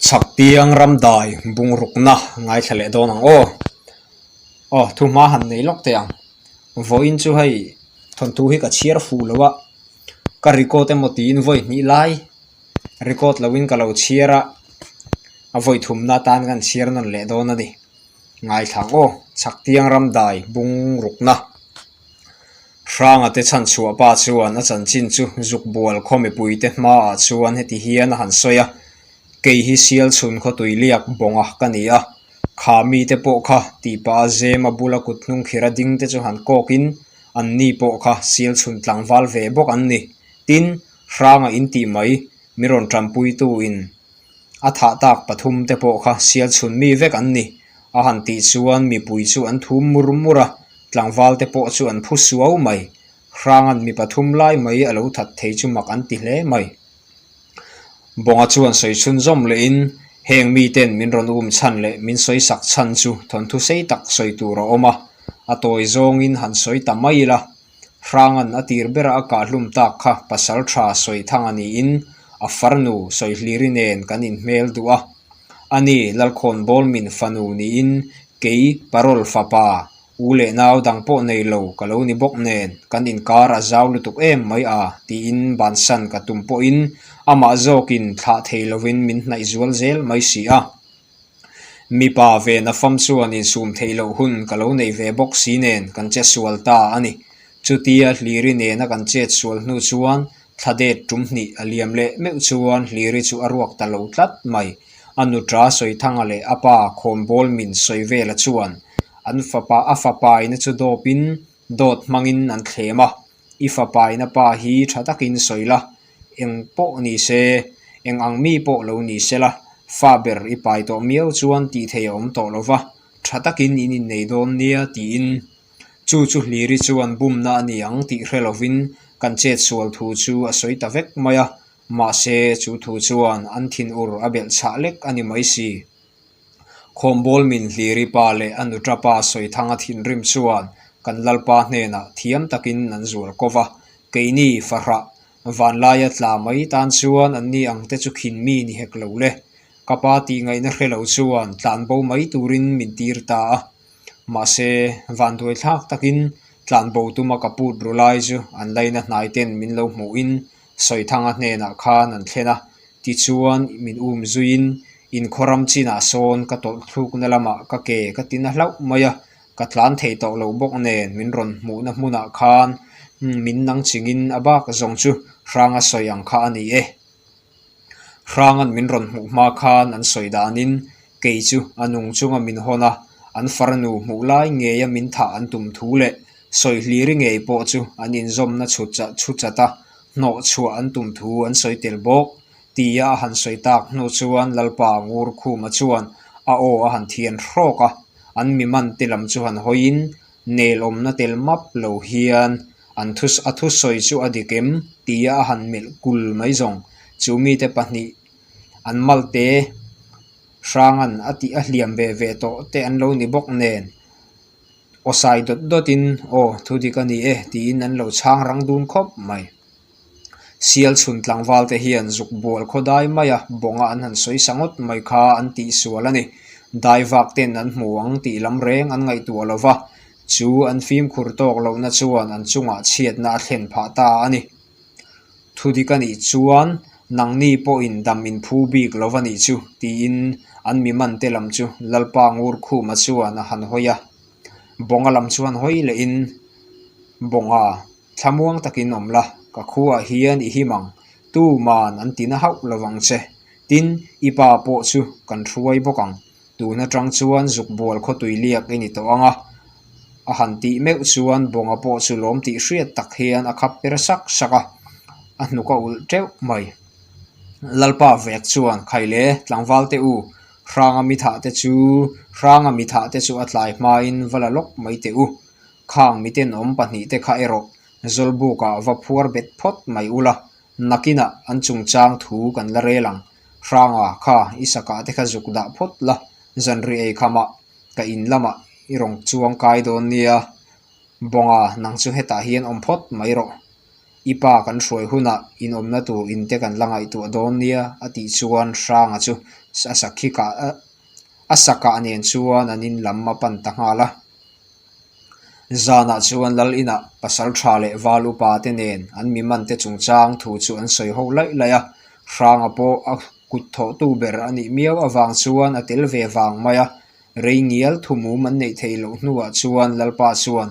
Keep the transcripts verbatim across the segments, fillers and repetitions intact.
Chhaktiang Ramdai bung rukna ngaithla leh dawn ang aw. Aw, thuhma han nei lawk teh ang. Vawiin chu hei, thawnthu hi ka chhiar fu lo a, ka record emaw tiin vawi hnih lai record loin ka lo chhiar a, a vawi thumna tan kan chhiar nawn leh dawn a ni. Ngaithla ang aw, Chhaktiang Ramdai bung rukna. Hranga te chhanchhuah pa chuan a chanchin chu zuk bual khaw mipuite hmaah chuan heti hian a han sawi a, kei hi Sialchhun khaw Tuiliak Bawnga ka ni a, kha mite pawh kha tihpah a zem a bula kut hnung khira ding te chu han kawkin, anni pawh kha Sialchhun tlangval ve bawk an ni. Tin, Hranga in tih mai, min rawn ṭanpuituin a thah tak pathum te pawh kha Sialchhun mi vek an ni. A han tih chuan mipui chu an thum mur mur a, tlangval te pawh chu an phu suau mai. Hrangan mi pathum lai mai a lo that thei chu mak an ti hle mai. Bawnga chuan sawi chhunzawm lehin, heng miten min rawn um chhan leh min sawisak chhan chu thawnthu sei tak sawi tur a awm a, a tawi zawngin han sawi ta mai ila. Hrangan a tir bera a kah hlum tak kha pasalṭha Sawithanga niin a farnu Sawihlir-i nen kan inhmel duh a. Ani, Lalkhawnbawlmin fanu niin kei Parol fapa, u leh nau dang pawh nei lo ka lo ni bawk nen kan inkar a zau lutuk em mai a, tiin bansan ka tum pawhin amah zawkin thlah thei lovin min hnaih zual zel mai si a. Mipa ve na fam chuan insum theih loh hun ka lo nei ve bawk si nen kan che sual ta a ni. Chutia Hlir-i nena kan chet sual hnu chuan thladet tum hnih a liam leh meuh chuan Hlir-i chu a ruak ta lo tlat mai. A nuta Sawithanga leh a pa Khawnbawlmin sawi vela chuan an fapa, a fapa ina chu dawpin dawt hmangin an thlem a, i fapa ina pa hi ṭha takin sawi la, eng pawh ni se, eng ang mi pawh lo ni se la, fa ber i pai tawh miau chuan tih theih a awm tawh lo va, ṭha takin in innei dawn nia, tiin. Chu chu Hlir-i chuan bumna a ni ang tih hre lovin kan chet sual thu chu a sawi ta vek mai a, mahse, chu thu chuan an thinur a belh chhah lek a ni mai si. Khawnbawlmin Hlir-i pa leh a nuta pa Sawithanga thinrim chuan kan Lalpa hnenah thiam takin an zual ko va. Keini fahrah vanlaia tla mai tan chuan anni ang te chu khin mi ni hek lo le. Ka pa tih ngaihna hre lo chuan tlan bo mai turin min tir ta a. Mahse, vanduaithlak takin tlan bo tuma ka put ru lai chu an laina hnaiten min lo hmuhin Sawithanga hnenah khan an thlen a. Tichuan min um zuiin in khaw ram chinah sawn ka tawlh thlukna lamah ka ke ka ti na hlauh mai a, ka tlan thei tawh lo bawk nen min rawn hmuhna hmunah khan, hmm, min nang chingin a bak zawng chu Hranga sawi ang kha a ni e. Hrangan min rawn hmuh hma khan an sawi danin kei chu a nung chunga min hawn a, an farnu hmuh lai ngeia min thah an tum thu leh Sawihlir-i ngei pawh chu an inzawmna chhutcha, chhutchat a, hnawh chhuah an tum thu an sawi tel bawk. Tia a han sawi tak hnu chuan Lalpa Ngurkhuma chuan a aw a han thian hrawk a, an mi man te lam chu han hawiin, nelawmna tel map lo hian an thu, a thusawi chu a dik em? Tia a han melh kul mai zawng. Chu mite pahnih an malte Hrangan a tih a hliam ve ve tawh te an lo ni bawk nen, aw sai dawt dawtin, "Aw, thu dik a ni e," tiin an lo chhang rang dun khawp mai. Sialchhun tlangval te hian zuk bual khaw dai mai a, Bawnga an han sawi sa ngawt mai kha an tih sual a ni. Daivak ten an hmu ang tih lam reng an ngaihtuah lo va, chu an fimkhur tawk lohna chuan an chungah chhiatna a thlen phah ta a ni. "Thu dik a nih chuan nangni pawhin dam in phu bik lo va nih chu," tiin an mi man te lam chu Lalpa Ngurkhuma chuan a han hawi a. Bawnga lam chuan hawi lehin, "Bawnga, thlamuang takin awm la, ka khuaah hian i him ang, tuman an tina hauh lo vang che. Tin, i pa pawh chu kan hruai bawk ang. Tun aṭang chuan zuk bual khaw Tuiliak i ni tawh ang a." A han tih meuh chuan Bawnga pawh chu lawm tih hriat tak hian a khap per sak sak a, a hnuk a ulh teuh mai. Lalpa vek chuan, "Khai le, tlangval te u, Hranga mi thah te chu, Hranga mi thah te chu a tlai hmain va la lawk mai teh u. Khang miten awm pahnih te kha erawh zawlbukah va phuar bet phawt mai ula, nakinah an chungchang thu kan la rel ang. Hranga kha i sakah te kha zuk dah phawt la, zanri ei khamah ka in lamah i rawn chuang kai dawn nia. Bawnga, nang chu hetah hian awm phawt mai rawh." i pa kan hruai hunah in awmna tur in te kan la ngaihtuah dawn nia, a tih chuan Hranga chu a sakhi kah a, a sakah nen chuan an in lam a pan ta nghal a. Zanah chuan lal inah pasalṭha leh val upa te nen an mi man te chungchang thu chu an sawi ho laih laih a. Hranga pawh a kut thawhtu ber a nih miau avang chuan a tel ve vang mai a. Rei ngial thumum an neih theih loh hnuah chuan lalpa chuan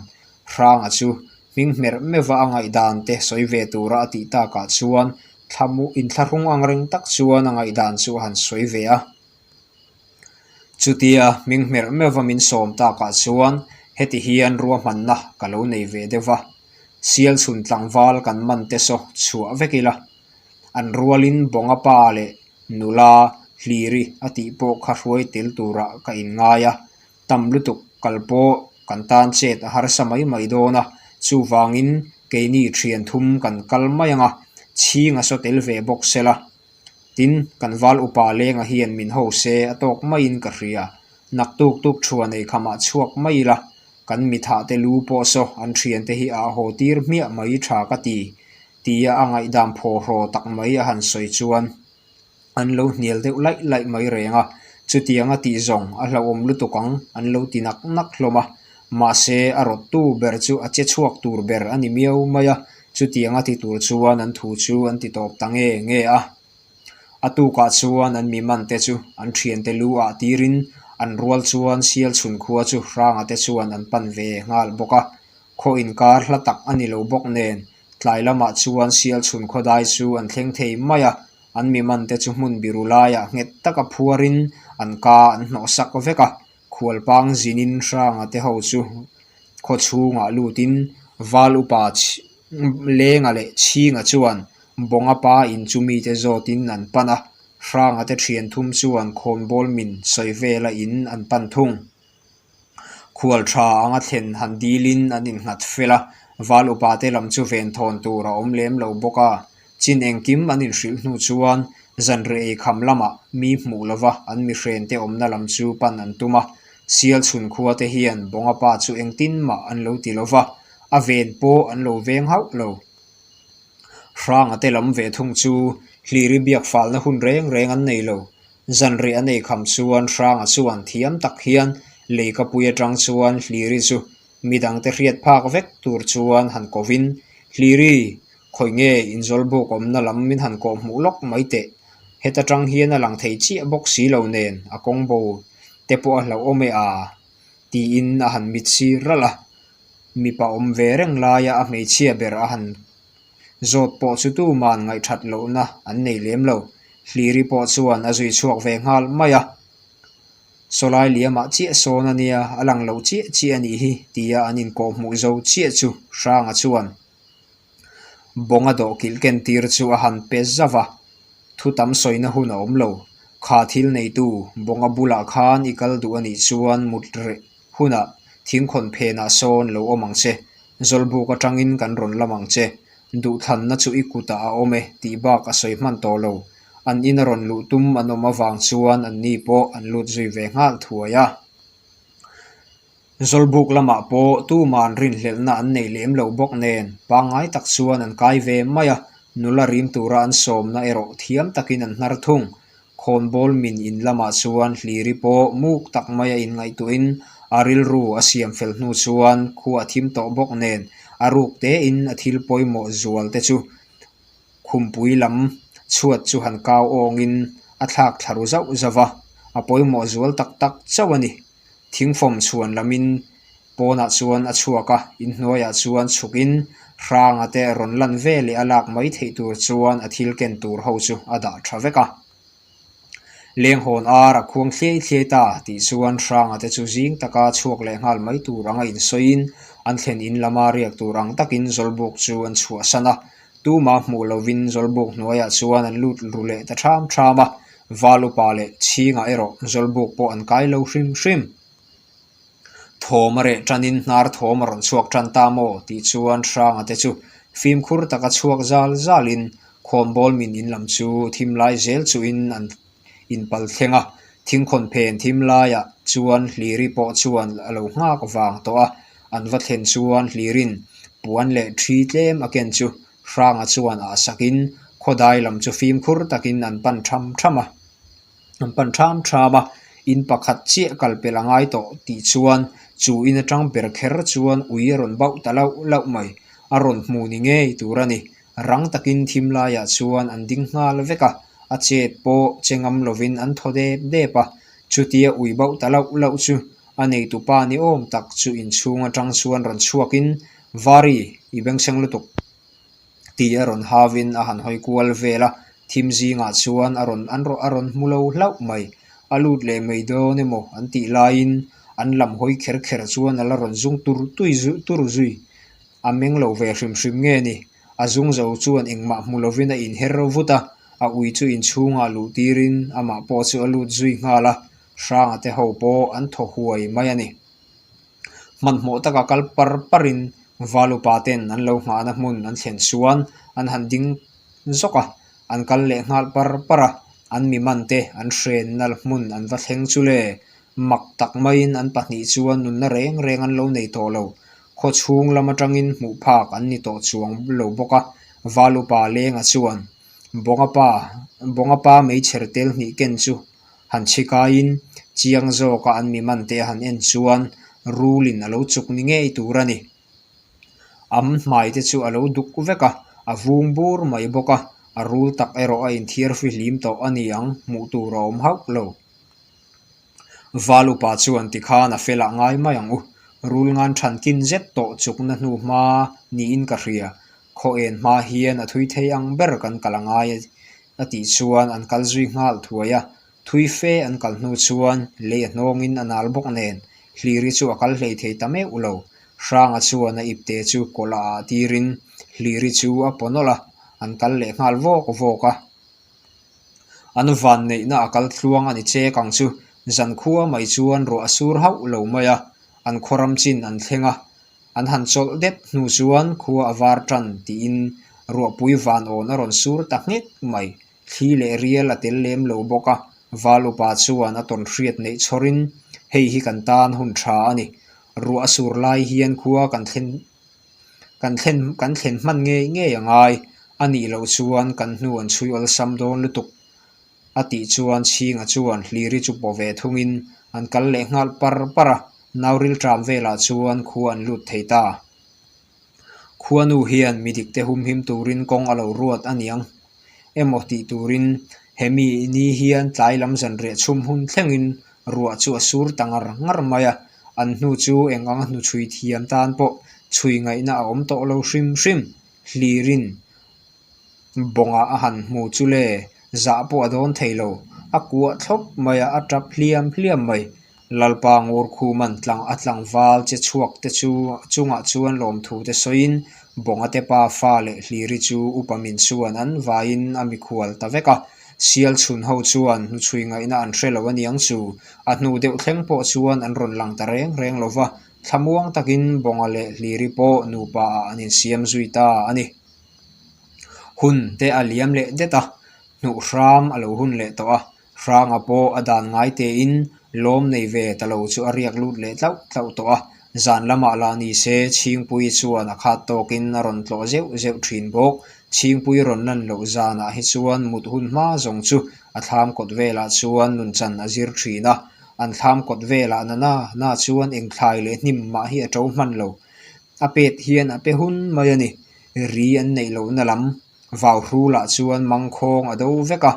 Hranga chu hming hmerh meuva a ngaihdan te sawi ve tura a tih takah chuan thlamu-, inthlahrung angreng tak chuan a ngaihdan chu a han sawi ve a. Chutia hming hmerh meuva min sawm takah chuan heti hian ruahmanna ka lo nei ve deuh a. Sialchhun tlangval kan man te saw chhuah vek ila. An rualin Bawnga pa leh nula Hliri a tih pawh kha hruai tel tura ka inngai a. Tam lutuk kal pawh kan tan chet a harsa mai mai dawn a. Chuvangin keini ṭhian thum kan kal mai ang a, chhinga saw tel ve bawk sela. Tin, kan val upa lenga hian min ho se a tawk maiin ka hria. Naktuk tuk thuan ei khamah chhuak mai ila, kan mi thah te lu pawh saw an ṭhian te hi a haw tir hmiah mai ṭha ka ti, tia a ngaihdam phaw hraw tak mai a han sawi chuan an lo hnial deuh laih laih mai reng a. Chutiang a tih zawng a hlauhawm lutuk ang, an lo ti nak nak hlawm a. Mahse, a rawttu ber chu a che chhuak tur ber a ni miau mai a. Chutiang a ti tur chuan an thu chu an ti tawp ta nge nge a. A tukah chuan an mi man te chu an ṭhian te lu ah tirin an rual chuan Sialchhun khua chu Hranga te chuan an pan ve nghal bawk a. Khaw inkar hla tak a ni lo bawk nen, tlai lamah chuan Sialchhun khaw dai chu an thleng thei mai a, an mi man te chu hmun biru laiah nghet taka phuarin an ka an hnawh sak vek a. Khualpang zinin Hranga te ho chu khaw chhungah lutin val upa chh-, lenga leh chhinga chuan Bawnga pa in chu mite zawtin an pan a. Hranga te ṭhian thum chuan khawnbawl min sawi vela in an pan thung. Khual ṭha anga thlen han dilin an innghat fel a, val upa te lam chu ven thawn tur a awm lem lo bawk a. Chin engkim an inhrilh hnu chuan zanriah ei kham lamah mi hmuh lova an mi hren te awmna lam chu pan an tum a. Sialchhun khua te hian Bawnga pa chu engtin mah an lo ti lova, a ven pawh an lo veng hauh lo. Hranga te lam ve thung chu Hliri biak falna hun reng reng an nei lo. Zanriah a nei kham chuan Hranga chuan thiam tak hian Leikapui aṭang chuan Hliri chu midang te hriat phak vek tur chuan han kovin, "Hliri, khawi nge in zawlbuk awmna lam min han kawh hmuh lawk mai teh. Heta ṭang hian a lang thei chiah bawk si lo nen, a kawng bo te pawh a hlauhawm e a," tiin a han mit sir ral a. Mipa awm ve reng laia a hmeichhia ber a han zawt pawh chu tuman ngaihṭhat lohna an nei lem lo. Hliri pawh chuan a zui chhuak ve nghal mai a. "Sawlai liamah chiah sawn a nia, a lang lo chiah chiah a nih hi," tia an inkawh hmuh zo chiah chu Hranga chuan Bawnga dawhkilh ken tir chu a han pe zauh a. Thu tam sawina hun a awm lo. Kha thil neitu Bawnga bulah khan i kal duh a nih chuan mut reh hunah thingkhawn phenah sawn lo awm ang che. Zawlbuk aṭangin kan rawn lam ang che. Duhthlanna chu i kutah a awm e, tih bak a sawi hman tawh lo. An in a rawn luh tum an awm avang chuan anni pawh an lut zui ve nghal thuai a. Zawlbuk lamah pawh tuman rinhlelhna an nei lem lo bawk nen, pangngai tak chuan an kai ve mai a, nula rim tura an sawmna erawh thiam takin an hnar thung. Khawnbawl min in lamah chuan Hliri pawh muk tak maia inngaihtuahin a rilru a siam fel hnu chuan khua a thim tawh bawk nen, a ruk tein a thil pawimawh zual te chu khumpui lam chhuat chu han kau awngin a thlak thla ru zauh zauh a, a pawimawh zual tak tak chauh a ni. Thingfawm chhuan lamin pawnah chuan a chhuak a, in hnuaiah chuan chhukin Hranga te rawn lan ve leh a lak mai theih tur chuan a thil ken tur ho chu a dah ṭha vek a. Lenghawn ar a khuang thliai thliai ta tih chuan Hranga te chu zing taka chhuak leh nghal mai tur anga insawiin an thlen in lama riak tur ang takin zawlbuk chu an chhuahsan a. Tuma hmuh lovin zawlbuk hnuaiah chuan an lut ru leh ta ṭham ṭham a, val upa leh chhinga erawh zawlbuk pawh an kai lo hrim hrim. Thawm a reh ṭanin hnar thawm a rawn chhuak ṭan ta maw tih chuan Hranga te chu fimkhur taka chhuak zal zalin khawnbawl min in lam chu thim lai zel chuin an inpal thleng a. Thingkhawn phen thim laiah chuan Hliri pawh chuan a lo nghak vang tawh a, an va thlen chuan Hlirin puan leh ṭhi tlem a ken chu Hranga chuan a sakin khawdai lam chu fimkhur takin an pan tham tham a. An pan tham tham a, in pakhat chiah kal pel a ngai tawh tih chuan chu in aṭang ber kher chuan ui a rawn bauh ta lauh lauh mai. A rawn hmu ni ngei tur a ni. Rang takin thim laiah chuan an ding nghal vek a, a chet pawh che ngam lovin an thaw dep dep a. Chutia ui bauh ta lauh lauh chu a neitu pa ni awm tak chu inchhung aṭang chuan rawn chhuakin, "Vari, i beng seng lutuk," ti a rawn hauvin a han hawi kual vel a. Thim zingah chuan a rawn, an ro-, a rawn hmu lo hlauh mai. A lut leh mai dawn emaw an tih laiin an lam hawi kher kher chuan a la rawn zung tur tui zu-, tur zui. A meng lo ve hrim hrim nge ni. A zung zo chuan engmah hmu lovin a inher vut a, a ui chu inchhungah luh tirin amah pawh chu a lut zui nghal a, Hranga te ho pawh an thaw huai mai a ni. Hmanhmawh taka kal par parin Valupa ten an lo nghahna hmun an thlen chuan an han ding zawk a, an kal leh nghal par par a, an mi man te an hrenna hmun an va thleng chu le. Mak tak maiin an pahnih chuan nunna reng reng an lo nei tawh lo. Khaw chhung lam aṭangin hmuh phak an ni tawh chuang lo bawk a, Valupa lenga chuan, "Bonga pa, Bonga pa meichher tel hnih ken chu," han chhikaiin chiang zawka an mi man te a han en chuan rulin a lo chuk ni ngei tur a ni. An hmai te chu a lo duk vek a, a vung bur mai bawk a, a rul tak erawh a inthiar fihlim tawh a ni ang, hmuh tur a awm hauh lo. Valupa chuan tikhan a fel a ngai mai ang u, rul ngan ṭhan kin zet tawh chukna hnu hma niin ka hria, khaw en hma hian a thui thei ang ber kan kal a ngai a, a tih chuan an kal zui nghal thuai a. Thui fe an kal hnu chuan lei a hnawngin a nal bawk nen, Hliri chu a kal hlei thei ta meuh lo. Hranga chuan a ipte chu kawlah a tirin Hliri chu a paw nawlh a, an kal leh nghal vawk vawk a. An vanneihna a kal tluang a ni chek ang chu, zan khua mai chuan ruah a sur hauh lo mai a, an khaw ram chin an thleng a. An han chawlh det hnu chuan khua a var ṭan tiin ruahpui van awn a rawn sur ta nghek mai. Thli leh rial a tel lem lo bawk a, Valupa chuan a tawn hriat neih chhawrin, "Hei hi kan tan hun ṭha a ni. Ruah a sur lai hian khua kan thlen, kan thlen, kan thlen hman ngei ngei a ngai, a nih loh chuan kan hnu an chhui awlsam dawn lutuk," a tih chuan Chhinga chuan Hliri chu paw ve thungin an kal leh nghal par par a, nau rilṭam velah chuan khua an lut thei ta. Khuanu hian midikte humhim turin kawng a lo ruat a ni ang emaw tih turin, hemi ni hian tlai lam zanriah chhum hun thlengin ruah chu a sur ta ngar ngar mai a, an hnu chu eng anga hnu chhui thiam tan pawh chhui ngaihna a awm tawh lo hrim hrim. Hlirin Bonga a han hmu chu le, zah pawh a dawn thei lo, a kuah thlawp mai a, a ṭap hliam hliam mai. Lalpa Ngurkhuman tlang, a tlangval che chhuak te chu chungah chuan lawmthu te sawiin, Bonga te pa fa leh Hliri chu upa min chuan an vaiin a mikhual ta vek a. Sial chhun ho chuan hnuchhui ngaihna an hre lo a ni ang chu, a hnu deuh thleng pawh chuan an rawn lang ta reng reng lo va, thlamuang takin Bonga leh Hliri pawh nupa ah an insiam zui ta a ni. Hun te a liam leh det a, hnuh hram a lo hun leh tawh a, Hranga pawh a dan ngai tein lawm nei ve ta lo chu a riak lut leh tlauh tlauh tawh a. Zan lamah lah ni se, Chhingpui chuan a khat tawkin a rawn tlawh zeuh zeuh ṭhin bawk. Chhingpui rawn lan loh zanah hi chuan mut hun hma zawng chu a thlam kawt velah chuan nunchan a zir ṭhin a. An thlam kawt velah na na na chuan eng thlai leh hnim mah hi a ṭo hman lo. A pet hian a pe hun mai a ni. Ri an neih lohna lam, vau hrulah chuan mangkhawng a do vek a,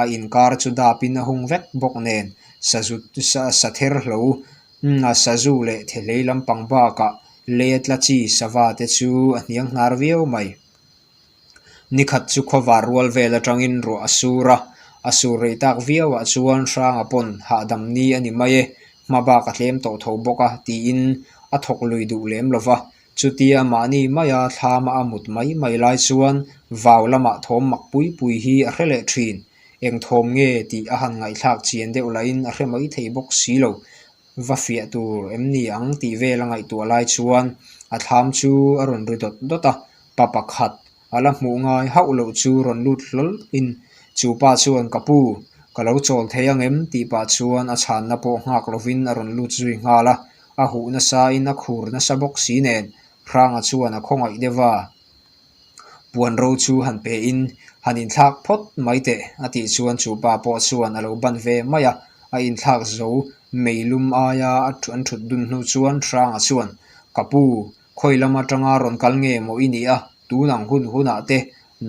a inkar chu dapin a hung vek bawk nen, sazu, sa, sather hlo, mm, a sazu leh thehlei lampang bakah lei a tla chi sava te chu a hniang hnar viau mai. Ni khat chu khawvar rual vel aṭangin ruah a sur a, a sur rei tak viauah chuan Hranga pawn hahdam ni a ni mai e, hmabak a tlem tawh tho bawk a, tiin a thawk lui duh lem lo va. Chutia mahni maia thlama a mut mai mai lai chuan vau lamah thawm mak pui pui hi a hre leh ṭhin. Eng thawm nge tih a han ngaihthlak chian deuh lahin a hre mai thei bawk si lo. Va fiah tur em ni ang tih vel a ngaihtuah lai chuan a thlam chu a rawn ri dawt dawt a, pa pakhat a la hmuh ngai hauh loh chu rawn lut hlawl in, chu pa chuan, "Ka pu, ka lo chawl thei ang em?" tih pah chuan a chhanna pawh nghak lovin a rawn lut zui nghal a, a huh nasa in a khur nasa bawk si nen, Hranga chuan a khawngaih deuh va, Puan ro chu han pe in, han inthlak phawt mai teh, a tih chuan chu pa pawh chuan a lo ban ve mai a, a inthlak zo, meilum aia a ṭhu-, an ṭhut dun hnu chuan Hranga chuan, "Ka pu, khawi lam aṭanga rawn kal nge maw i ni a, tun ang hun hunah te,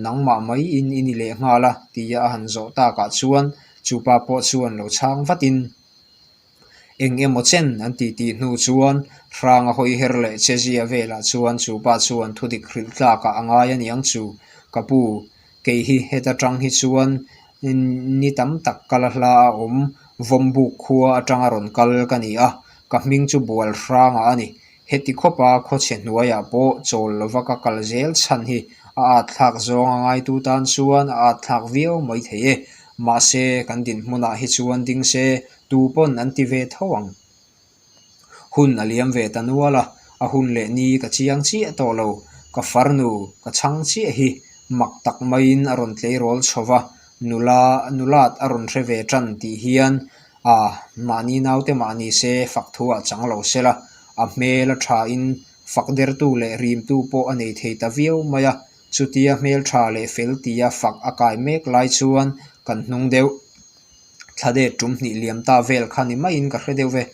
nangmah mai in i ni leh nghal a," tia a han zawh takah chuan chu pa pawh chuan lo chhang vatin, "Eng emaw chen," an titi hnu chuan Hranga hawi her leh che zia velah chuan chu pa chuan thudik hrilh tlakah a ngai a niang chu, "Ka pu, kei hi heta ṭang hi chuan ni tam tak kal a hla a awm, Vawmbuk khua aṭanga rawn kal ka ni a, ka hming chu Bual Hranga a ni. Heti khawpa khaw chhe hnuaiah pawh chawl lova ka kal zel chhan hi a at thlak zawnga ngaitu tan chuan a at thlak viau mai thei e. Mahse, kan din hmunah hi chuan ding se, tu pawn an ti ve tho ang. Hun a liam ve ta nual a, a hun leh ni ka chiang chiah tawh lo, ka farnu ka chhang chiah hi mak tak maiin a rawn tleirawl chho va, nula, nulat a rawn hre ve ṭan tih hian, a, mahni naute mah ni se, fak thu a chang lo sela, a hmel a ṭhain fak dertu leh rimtu pawh a nei thei ta viau mai a, chutia hmel ṭha leh fel tia fak a kai mek lai chuan kan hnung deuh. Thladet tum hnih liam ta vel kha ni maiin ka hre deuh ve."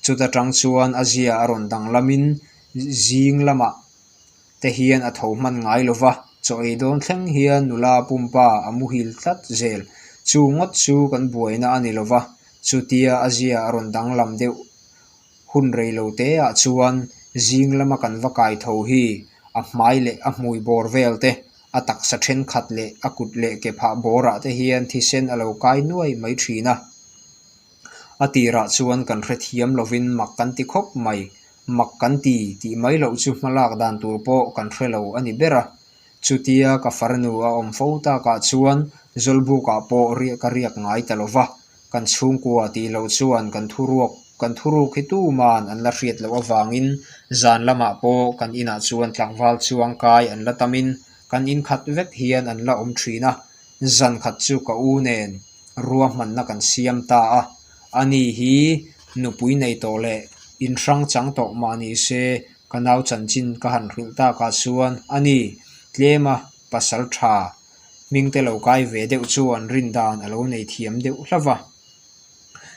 Chuta ṭang chuan a zia a rawn danglamin zing lamah te hian a tho hman ngai lo va, chaw ei dawn thleng hian nula pumpa a muhil tlat zel. Chu ngawt chu kan buaina a ni lo va, chutia a zia a rawn danglam deuh hun rei lo te ah chuan zing lama kan va kai tho hi, a hmai leh a hmui bawr vel te, a taksa ṭhenkhat leh a kut leh ke phah bawrah te hian thisen a lo kai nuai mai ṭhin a. A tirah chuan kan hrethiam lovin mak kan ti khawp mai, mak kan ti tih mai loh chu hmalak dan tur pawh kan hre lo a ni ber a. Chutia ka farnu a awm fo takah chuan Zawlbukah pawh ri-, ka riak ngai ta lo va. Kan chhungkua tih loh chuan kan thuruak, kan thuruk hi tuman an la hriat loh avangin zan lamah pawh kan inah chuan tlangval chuang kai an la tamin kan in khat vek hian an la awm ṭhin a. Zan khat chu ka u nen ruahmanna kan siam ta a. Ani hi nupui nei tawh leh inhrang chang tawh mah ni se, ka nau chanchin ka han hrilh takah chuan ani tlema pasalṭha hming te lo kai ve deuh chuan rin dan a lo nei thiam deuh hlauh va.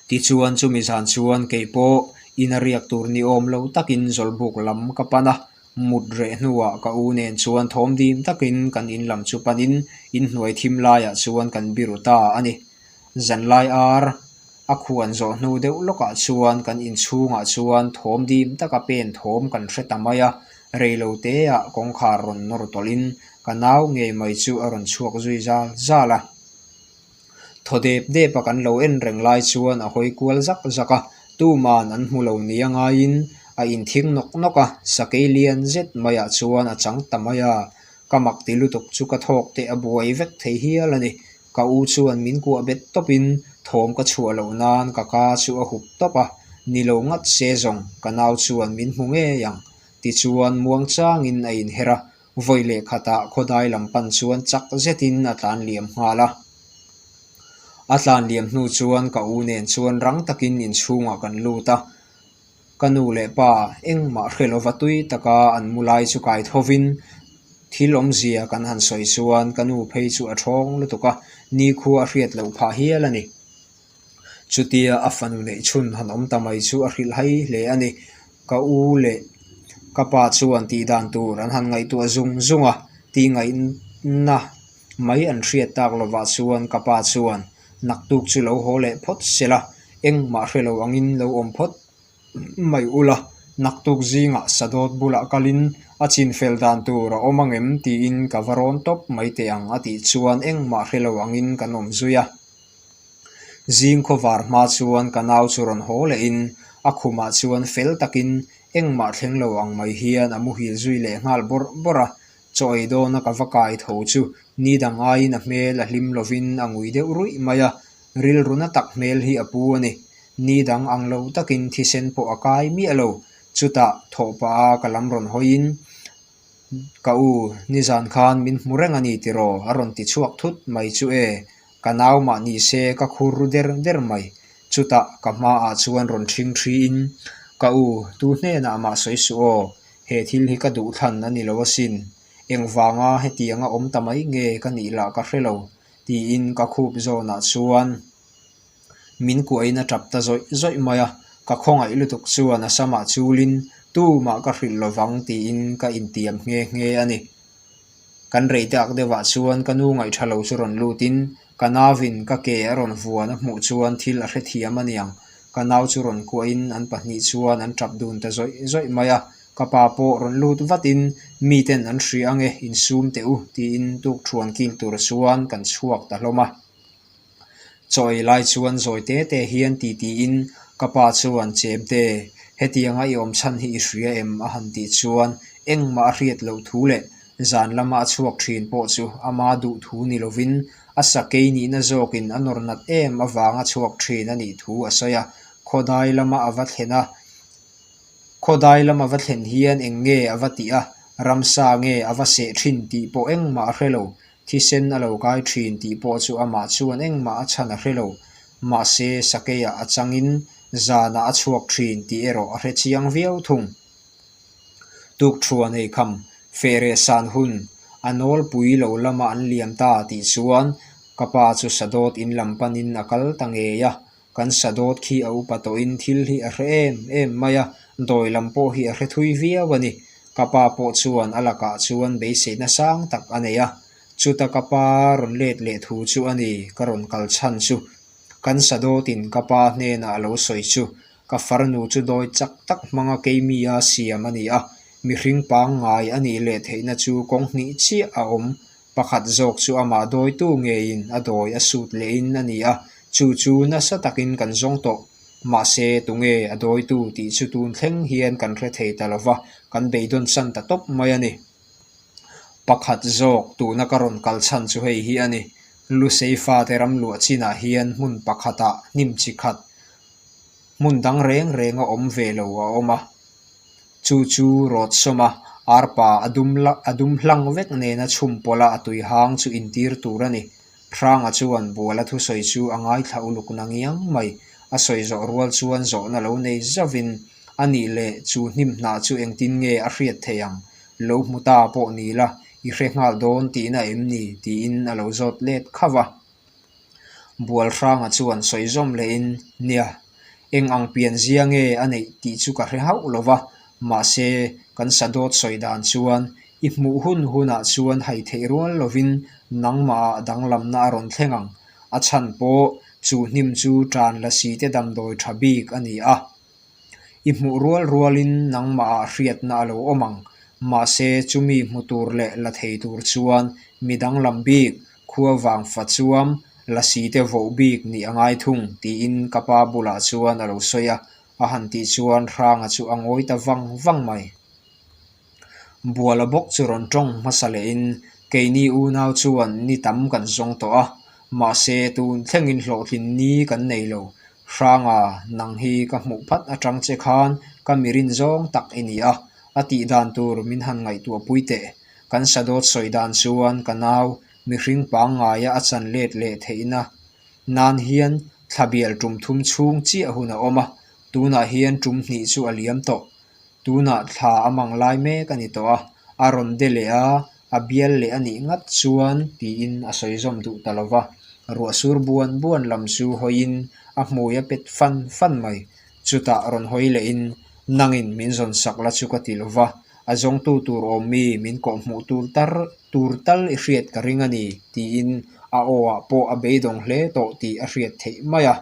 Tichuan chumi zan chuan kei pawh in a riak tur ni awm lo takin Zawlbuk lam ka pan a, mut reh hnuah ka u nen chuan thawm dim takin kan in lam chu panin in hnuai thim laiah chuan kan biru ta a ni. Zanlai ar a khuan zawh hnu deuh lawkah chuan kan inchhungah chuan thawm dim taka pen thawm kan hre ta mai a, rei lo teah kawngkhar rawn nawr tawlhin ka nau ngei mai chu a rawn chhuak zui zal zal a. Thaw dep depa kan lo en reng lai chuan a hawi kual zak zak a, tuman an hmu lo nia ngaiin a inthing nawk nawk a, sakei lian zet maiah chuan a chang ta mai a, ka mak ti lutuk chu ka thawk te a buai vek thei hial a ni. Ka u chuan min kuah bet tawpin thawm ka chhuah loh nan ka ka chu a hup tawp a, ni lo ngat se zawng ka nau chuan min hmu ngei ang. Tichuan muang changin a inher a, vawi leh khatah khawdai lam pan chuan chak zetin a tlan liam nghal a. A tlan liam hnu chuan ka u nen chuan rang takin inchhungah kan lut a. Ka nu leh pa engmah hre lova tui taka an mu lai chu kai thovin thil awmzia kan han sawi chuan ka nu phei chu a ṭhawng lutuk a, nikhu a hriat loh phah hial a ni. Chutia a fanu neih chhun han awm ta mai chu a hrilh hai hle a ni. Ka u leh ka pa chuan tih dan tur an han ngaihtuah zung zung a, tih ngaihna mai an hriat tak lovah chuan ka pa chuan, "Naktuk chu lo haw leh phawt sela, engmah hre lo angin lo awm phawt mai ula, naktuk zingah sadawt bulah kalin a chinfel dan tur a awm ang em?" tiin ka va rawn tawp mai teh ang a tih chuan engmah hre lo angin kan awm zui a. Zing khawvar hma chuan ka nau chu rawn haw lehin a khumah chuan fel takin engmah thleng lo ang mai hian a muhil zui leh nghal bawrh bawrh a, chaw ei dawna ka va kai tho chu ni dang aiin a hmel a hlim lovin a ngui deuh ruih mai a, rilru na tak hmel hi a pu a ni. Ni dang ang lo takin thisen pawh a kai miah lo, chutah thawhpah a ka lam rawn hawiin, "Ka u, nizan khan min hmu reng a ni tiraw?" a rawn ti chhuak thut mai chu e. Ka nau mah ni se ka khur ru der der mai. Chutah ka hmaah chuan rawn hring ṭhiin, "Ka u, tu hnenah mah sawi suh aw, he thil hi ka duh thlan a ni lo asin. Engvanga hetianga awm ta mai nge ka nih lah ka hre lo, tiin ka khup zawnah chuan min kuahin a ṭap ta zawih zawih mai a. Ka khawngaih lutuk chuan a samah chulin, "Tumah ka hrilh lovang," tiin ka intiam nghe nghe a ni. Kan rei te ak deuhah chuan ka nu ngaih ṭha lo chu rawn lutin, ka nauin ka ke a rawn vuan a hmuh chuan thil a hrethiam a niang. Ka nau chu rawn kuahin an pahnih chuan an ṭap dun ta zawih zawih mai a. Ka pa pawh rawn lut vatin, "Miten an hria ang e, insum teh u," tiin tukṭhuan kil tur chuan kan chhuak ta hlawm a. Chaw ei lai chuan zawi te te hian ti tiin ka pa chuan, "Chemte, hetianga i awm chhan hi i hria em?" a han tih chuan, engmah a hriat loh thu leh zan lama a chhuak ṭhin pawh chu ama duh thu ni lovin, a sakei nihna zawkin a nawr nat em avanga chhuak ṭhin a nih thu a sawi a. Khawdai lama a va thlen a, khawdai lama va thlen hian eng nge a va tih a, ramsa nge a va seh ṭhin tih pawh engmah a hre lo. Thisen a lo kai ṭhin tih pawh chu amah chuan engmah a chhan a hre lo. Mahse, sakeia a changin zanah a chhuak ṭhin tih erawh a hre chiang viau thung. Tukṭhuan ei kham, feh reh san hun, a nawlpui lo lama an liam ta tih chuan ka pa chu Sadawt in lam panin a kal ta ngei a. Kan Sadawt khi a upa tawhin thil hi a hre em em mai a, dawi lam pawh hi a hre thui viau a ni. Ka pa pawh chuan a lakah chuan beiseina sang tak a nei a. Chuta ka pa rawn let leh thu chu a ni ka rawn kal chhan chu. Kan Sadawtin ka pa hnenah a lo sawi chu, ka farnu chu dawi chak tak hmanga keimia siam a ni a, mihring pangngai a nih leh theihna chu kawng hnih chiah a awm. Pakhat zawk chu amah dawitu ngeiin a dawi a sut lehin a ni a, chu chu nasa takin kan zawng tawh. Mahse, tunge a dawitu tih chu tun thleng hian kan hre thei ta lo va, kan beidawn san ta tawp mai a ni. Pakhat zawk tuna ka rawn kal chhan chu hei hi a ni. Lusei fate ram luah chinah hian hmun pakhatah hnim chi khat hmun dang reng renga awm ve lo a awm a. Chu chu rawt sawma arpa a dum la, a dum hlang vek nena chhum pawla a tui hang chu intir tur a ni. Hranga chuan Buala thusawi chu a ngaithla uluk na ngiang mai. A sawi zawh rual chuan zawhna lo nei zauhin, a nih leh chu hnim hnah chu engtin nge a hriat theih ang? Lo hmu ta pawh ni la, i hre nghal dawn tihna em ni? Tiin a lo zawt let khau a. Bual Hranga chuan sawi zawm lehin, "Nia, eng ang pian zia nge a neih tih chu ka hre hauh lo va, mahse, kan Sadawt sawi dan chuan i hmuh hun hunah chuan hai theih rual lovin nangmah danglamna a rawn thleng ang. A chhan pawh chu hnim chu ṭan lasi te damdawi ṭha bik a ni a. I hmuh rual rualin nangmah hriatna a lo awm ang. Mahse, chumi hmu tur leh la thei tur chuan mi danglam bik, khua vang fa chuam, lasi te vauh bik nih a ngai thung," tiin ka pa bulah chuan a lo sawi a. A han tih chuan Hranga chu a ngawi ta vang vang mai. Buala bawk chu rawn ṭawng hmasa lehin, "Keini unau chuan ni tam kan zawng tawh a, mahse, tun thlengin hlawhtlin ni kan nei lo. Hranga, nang hi ka hmuh phat aṭang che khan ka mi rinzawng tak i ni a, a tih dan tur min han ngaihtuahpui teh. Kan Sadawt sawi dan chuan ka nau mihring pangngaia a chan let leh theihna nan hian thla bial tum thum chhung chiah hun a awm a, tunah hian tum hnih chu a liam tawh. Tunah thla a mang lai mek a ni tawh a, a rawn de leh a, a bial leh a nih ngat chuan," tiin a sawi zawm duh ta lo va. Ruahsur buan buan lam chu hawiin a hmui a pet fan fan mai. Chutah rawn hawi lehin, "Nangin min zawn sak la chu ka ti lo va, a zawngtu tur awm mi min kawh hmuh tur tar, tur tal i hriat ka ring a ni," tiin a awah pawh a beidawng hle tawh tih a hriat theih mai a.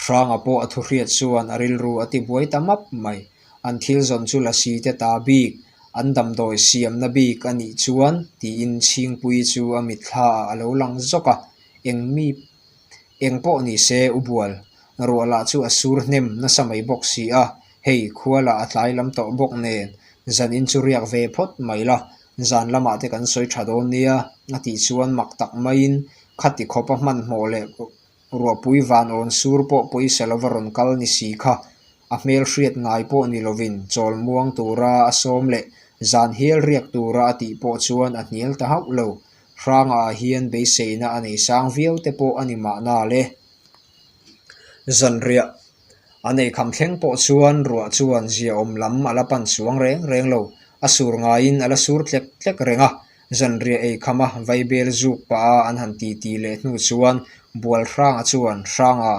Hranga pawh a thu hriat chuan a rilru a ti buai ta map mai. "An thil zawn chu lasi te ta bik, an damdawi siamna bik a nih chuan," tiin Chhingpui chu a mitthlaah a lo lang zawk a. "Eng mi, eng pawh ni se u Bual, ruah lah chu a sur hnem nasa mai bawk si a, hei khua lah a tlai lam tawh bawk nen, zanin chu riak ve phawt mai la, zan lamah te kan sawi ṭha dawn nia," a tih chuan mak tak maiin khati khawpa hmanhmawh leh ruahpui van awn sur pawh pawisa lova rawn kal ni si kha. A hmel hriat ngai pawh ni lovin, chawlmuang tura a sawm leh zan hial riak tura a tih pawh chuan a hnial ta hauh lo. Hranga hian beiseina a nei sang viau te pawh a ni mahna le. Zanriah a nei kham thleng pawh chuan ruah chuan zia awm lam a la pan chuang reng reng lo. A sur ngaiin a la sur tlek tlek reng a. Zanriah ei kham a, vaibel zuk pa a an han ti ti leh hnu chuan Bual Hranga chuan, Hranga,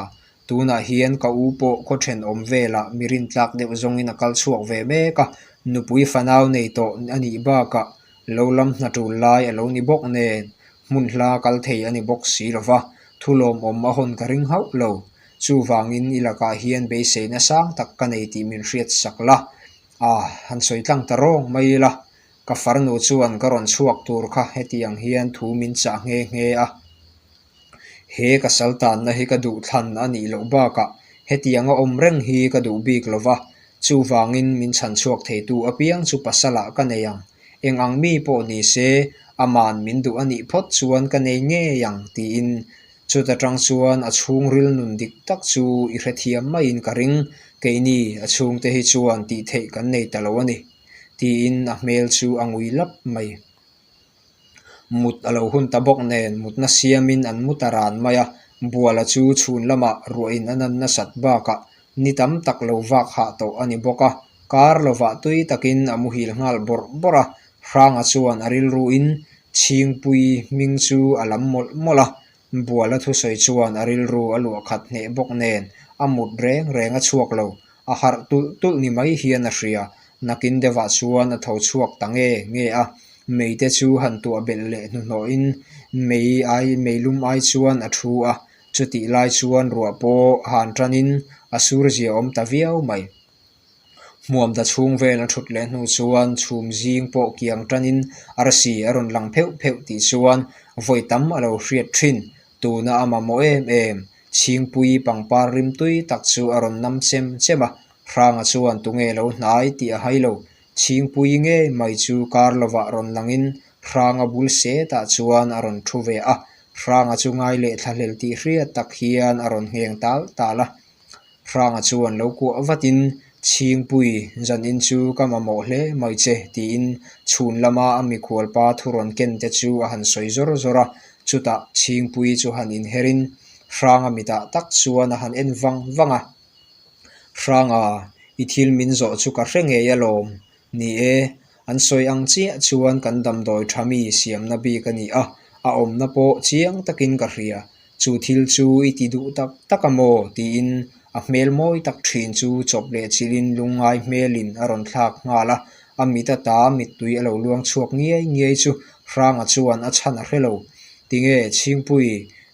tunah hian ka u pawh khaw ṭhen awm vela mi rin tlak deuh zawngin a kal chhuak ve mek a, nupui fanau nei tawh a nih bakah lo lam hna tul lai a lo ni bawk nen, hmun hla kal thei a ni bawk si lova, thu lawmawm a hawn ka ring hauh lo. Chuvangin i lakah hian beiseina sang tak ka nei tih min hriat sak la. A, han sawi tlang ta rawng mai ila, ka farnu chuan ka rawn chhuak tur kha hetiang hian thu min chah nghe nghe a. He ka saltanna hi ka duh thlan a nih loh bakah hetianga awm reng hi ka duh bik lova, chuvangin min chhan chhuak theitu apiang chu pasalah ka nei ang. Eng ang mi pawh ni se, aman min duh a nih phawt chuan ka nei ngei ang, tiin chuta ṭang chuan a chhungril nun dik tak chu i hrethiam maiin ka ring, keini a chhungte hi chuan tih theih kan nei ta lo a ni, tiin a hmel chu a ngui lap mai. Mut a lo hun ta bawk nen mutna siamin an mu ta ran mai a, Buala chu chhun lamah ruahin a nan nasat bakah ni tam tak lo vak hah tawh a ni bawk a, kar lovah tui takin a muhil nghal bawrh bawrh a, Hranga chuan a rilruin Chhingpui hming chu a lam mawlh mawlh a, Buala thusawi chuan a rilru a luah khat hneh bawk nen a mut reng reng a chhuak lo, a harh tulh tulh ni mai hian a hria. Nakin deuhah chuan a tho chhuak ta nge nge a, meite chu han tuah belh leh hnuhnawhin mei ai, meilum ai chuan a ṭhu a, chutih lai chuan ruah pawh han ṭanin a sur zia awm ta viau mai. Hmuamda chhung vel a ṭhut leh hnu chuan chhum zing pawh kiang ṭanin arsi a rawn lang pheuh pheuh tih chuan vawi tam a lo hriat ṭhin. Tuna a mamawh em em, Chhingpui pangpar rim tui tak chu a rawn nam chem chem a, Hranga chuan tunge lo hnai tih a hai lo. Chhingpui ngei mai chu kar lovah rawn langin Hranga bul setah chuan a rawn ṭhu ve a, Hranga chu ngai leh thlahlel tih hriat tak hian a rawn ngheng tal tal a. Hranga chuan lo kuah vatin, Chhingpui, zanin chu ka mamawh hle mai che, tiin chhun lama a mikhualpa thu rawn ken te chu a han sawi zawr zawr a. Chutah Chhingpui chu han inherin Hranga mitah tak chuan a han en vang vang a. Hranga, i thil min zawh chu ka hre ngei alawm. Ni e, an sawi ang chiah chuan kan damdawi ṭha mi siamna bik a ni a, a awmna pawh chiang takin ka hria. Chu thil chu i ti duh tak tak a maw? Tiin a hmel mawi tak ṭhin chu chawp leh chilhin lungngai hmelin a rawn thlak nghal a, a mit ata mittui a lo luang chhuak ngiai ngiai chu Hranga chuan a chhan a hre lo. Tinge Chhingpui,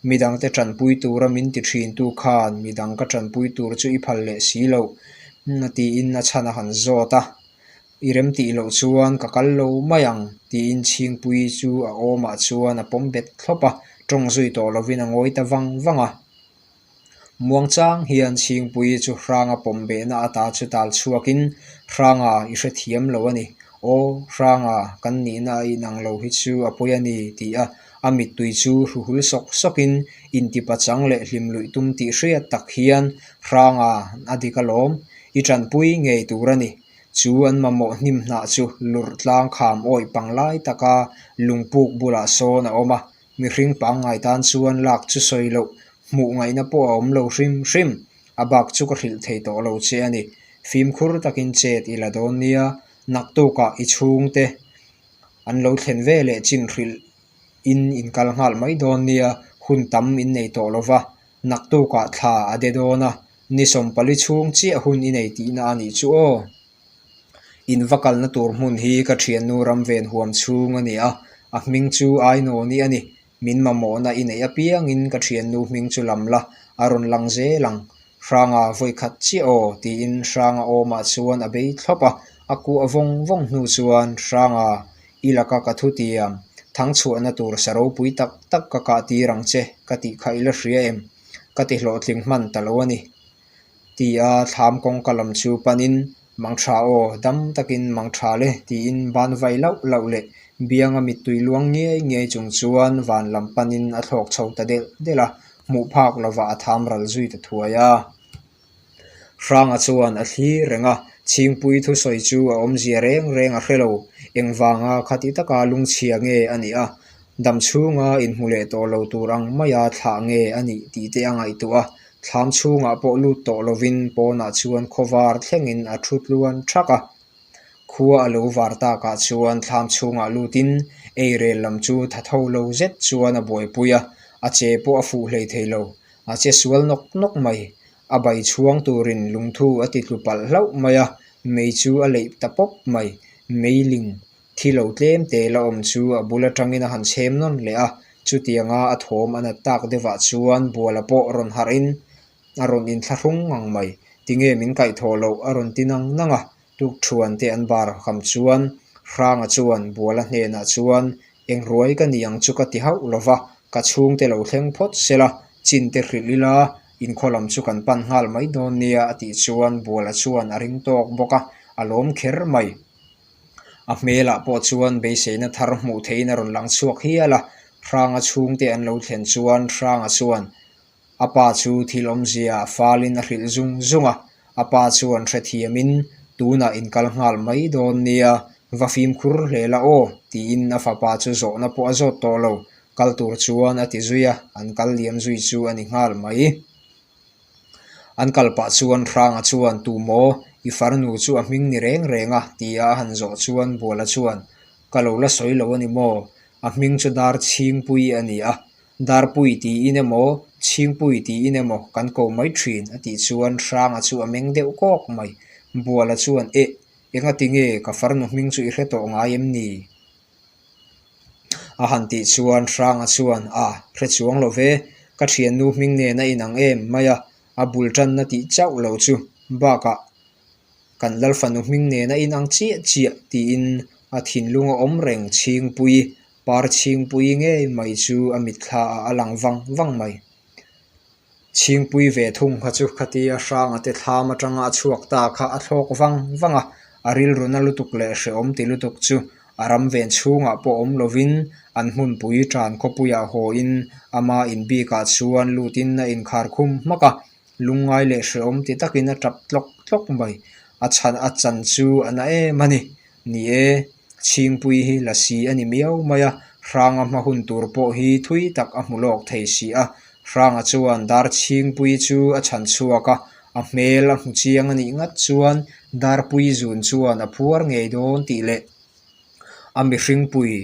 midangte ṭanpui tura min ti ṭhintu khan midang ka ṭanpui tur chu i phal leh si lo, tiin a chhan a han zawt a. I remtih loh chuan ka kal lo mai ang, tiin Chhingpui chu a awmah chuan a pawm bet thlawp a, ṭawng zui tawh lovin a ngawi ta vang vang a. Muangchang hian Chhingpui chu Hranga pawm behna ata chu tal chhuakin, Hranga, i hrethiam lo a ni. Aw, Hranga, kan nihna a inang lo hi chu a pawi a ni, tia a mittui chu hruhul sawk sawkin, intipachang leh hlimluih tum tih hriat tak hian, Hranga, a dik alawm, i ṭanpui ngei tur a ni. Chu an mamawh hnim hnah chu lurh tlang kham awih panglai taka lungpuk bulah sawn a awm a, mihring pangngai tan chuan lak chu sawi loh, hmuh ngaihna pawh a awm lo hrim hrim. A bak chu ka hrilh thei tawh lo che a ni. Fimkhur takin chet i la dawn nia, naktukah i chhungte an lo thlen ve leh chin hrilh in inkal nghal mai dawn nia, hun tam in nei tawh lo va, naktukah thla a de dawn a, ni sawmpali chhung chiah hun i nei tihna a nih chu aw. In va kalna tur hmun hi ka ṭhiannu Ramvenhuam chhung a ni a, a hming chu Ainawni a ni. Min mamawhna i neih apiangin ka ṭhiannu hming chu lam la, a rawn lang zel ang. Hranga, vawi khat chiah aw, tiin Hranga awmah chuan a bei thlawp a, a kuah vawng vawng hnu chuan, Hranga, i laka ka thutiam, thangchhuahna tur sa ropui tak tak ka kah tir ang che, ka tih kha i la hria em? Ka ti hlawhtling hman ta lo a ni. Tia thlam kawngka lam chu panin, Mangṭha aw, dam takin mangṭha le, tiin ban vai lauh lauh leh bianga mittui luang ngiai ngiai chung chuan van lam panin a thlawk chho ta delh delh a, hmuh phak lovah a tham ral zui ta thuai a. Hranga chuan a thlir reng a, Chhingpui thusawi chu a awmzia reng reng a hre lo, engvanga khati taka lungchhia nge a ni a, dam chhunga inhmu leh tawh lo tur ang maia thlah nge a nih tih te a ngaihtuah a, thlam chhungah pawh lut tawh lovin pawnah chuan khawvar thlengin a ṭhu tluan thak a. Khua a lo var takah chuan thlam chhungah lutin ei rel lam chu ṭha tho lo zet chuan a buaipui a, a che pawh a fuh hlei thei lo. A che sual nawk nawk mai. A bai chhuang turin lungthu a ti tlu palh hlauh mai a, mei chu a leih ta pawp mai. Meiling thi lo tlem te la awm chu a bul aṭangin a han chhem nawn leh a, chutianga a thawm a nat tak deuhah chuan Buala pawh rawn harhin a rawn inthlahrung ngang mai. Tinge min kaihthawh loh a rawn ti nang nang a, tukṭhuan te an bar kham chuan Hranga chuan Buala hnenah chuan, "Engruai ka ni ang chu ka ti hauh lo va, ka chhungte lo thleng phawt sela, chinte hrilh ila, inkhaw lam chu kan pan nghal mai dawn nia," a tih chuan Buala chuan a ring tawk bawk a, a lawm kher mai. A hmelah pawh chuan beiseina thar hmuh theihin a rawn lang chhuak hial a, Hranga chhungte an lo thlen chuan Hranga chuan a pa chu thil awmzia falin a hrilh zung zung a, a pa chuan hrethiamin, "Tunah in kal nghal mai dawn nia, va fimkhur hle la aw," tiin a fapa chu zawhna pawh a zawt tawh lo, kal tur chuan a ti zui a, an kal liam zui chu a ni nghal mai. An kal pah chuan Hranga chuan, "Tu maw, i farnu chu a hming ni reng reng a," tia a han zawh chuan Buala chuan, "Ka lo la sawi lo a ni maw? A hming chu Dar Chhingpui a ni a, Darpui tiin emaw, Chhingpui tiin emaw kan ko mai ṭhin," a tih chuan Hranga chu a meng deuh kawk mai. Buala chuan, "Eh, engatinge ka farnu hming chu i hre tawh ngai em ni?" A han tih chuan Hranga chuan, "A hre chuang lo ve, ka ṭhiannu hming nena inang em mai a, a bul ṭanna tih chauh lo chu, bakah kan lal fanu hming nena inang chiah chiah," tiin a thinlung a awm reng Chhingpui, Par Chhingpui ngei mai chu a mitthla ah a lang vang vang mai. Chhingpui ve thung kha chu khatia Hranga te thlam aṭanga a chhuak ta kha a thlawk vang vang a, a rilru na lutuk leh hreawm ti lutuk chu a ram ven chhungah pawh awm lovin, an hmunpui ṭan khawpuiah hawin ama inbikah chuan lutin a inkhar khum hmak a, lungngai leh hreawm ti takin a ṭap tlawk tlawk mai. A chhan a chan chu a na em a ni. Ni e, Chhingpui hi lasi a ni miau mai a, Hranga hma hun tur pawh hi thui tak a hmu lawk thei si a. Hranga chuan Dar Chhingpui chu a chhan chhuak a, a hmel a hmu chiang a nih ngat chuan Darpui zun chuan a phuar ngei dawn tih leh a mihringpui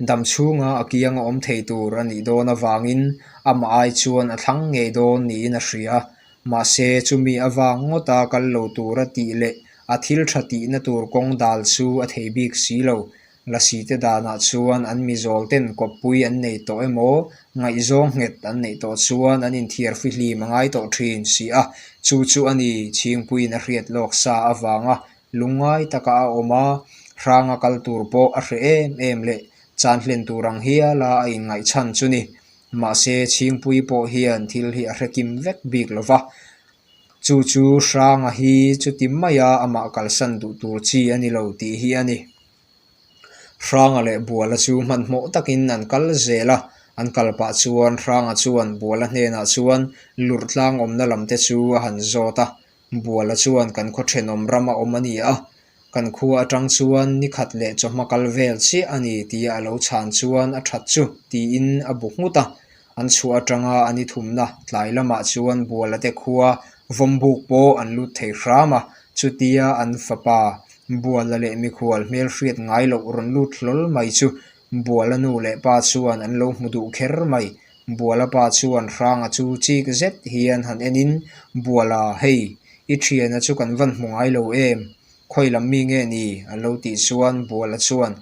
dam chhunga a kianga awm thei tur a nih dawn avangin amah ai chuan a thlang ngei dawn niin a hria. Mahse, chumi avang ngawta kal lo tura tih leh a thil ṭha tihna tur kawng dal chu a thei bik si lo. Lasite danah chuan an Mizawl ten kawppui an nei tawh emaw, ngaihzawng nghet an neih tawh chuan an inthiar fihlim a ngai tawh ṭhin si a. Chu chu a ni, Chhingpuiin a hriat lawk sa avanga lungngai taka a awm a, Hranga kal tur pawh a hre em em leh chan hlen tur ang hiala a inngaihchhan chu ni. Mahse, Chhingpui pawh hian thil hi a hre kim vek bik lo va. Chu chu Hranga hi chuti maia amah kalsan duh tur chi a ni lo tih hi a ni. Hranga leh Buala chu hmanhmawh takin an kal zel a, an kal pah chuan Hranga chuan Buala hnenah chuan lurh tlang awmna lam te chu a han zawt a. Buala chuan, "Kan khaw ṭhenawm rama awm a ni a, kan khua aṭang chuan ni khat leh chawhma kal vel chiah a ni," tia a lo chhan chuan a ṭhat chu, tiin a bu nghut a. An chhuah aṭanga an i thumna tlai lamah chuan Buala te khua vawmbuk pawh an lut thei hram a, chutia an fapa Buala leh mikhual hmel hriat ngai loh rawn lut hlawl mai chu Buala nu leh pa chuan an lo hmu duh kher mai. Buala pa chuan Hranga chu chik zet hian han enin, "Buala, hei, i ṭhiana chu kan van hmu ngai lo em? Khawi lam mi nge ni?" a lo tih chuan Buala chuan,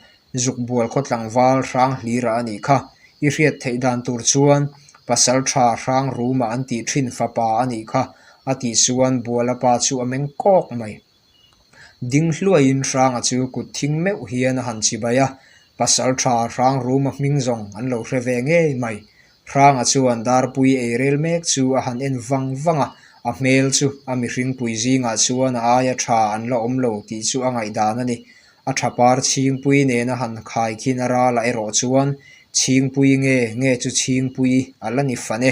"Zuk Bual khaw tlangval Hrang Hlira a nih kha. I hriat theih dan tur chuan pasalṭha Hrang Ruma an tih ṭhin fapa a nih kha," a tih chuan Buala pa chu a meng kawk mai. Ding hluaiin Hranga chu kut thing meuh hian a han chibai a, "Pasalṭha Hrang Ruma hming zawng an lo hre ve ngei mai." Hranga chuan Darpui ei rel mek chu a han en vang vang a, a hmel chu a mihringpui zingah chuan a aia ṭha an la awm lo tih chu a ngaihdan a ni. A ṭha par Chhingpui nena han khai khin a ral a erawh chuan, "Chhingpui nge, nge chu Chhingpui a la ni fan e."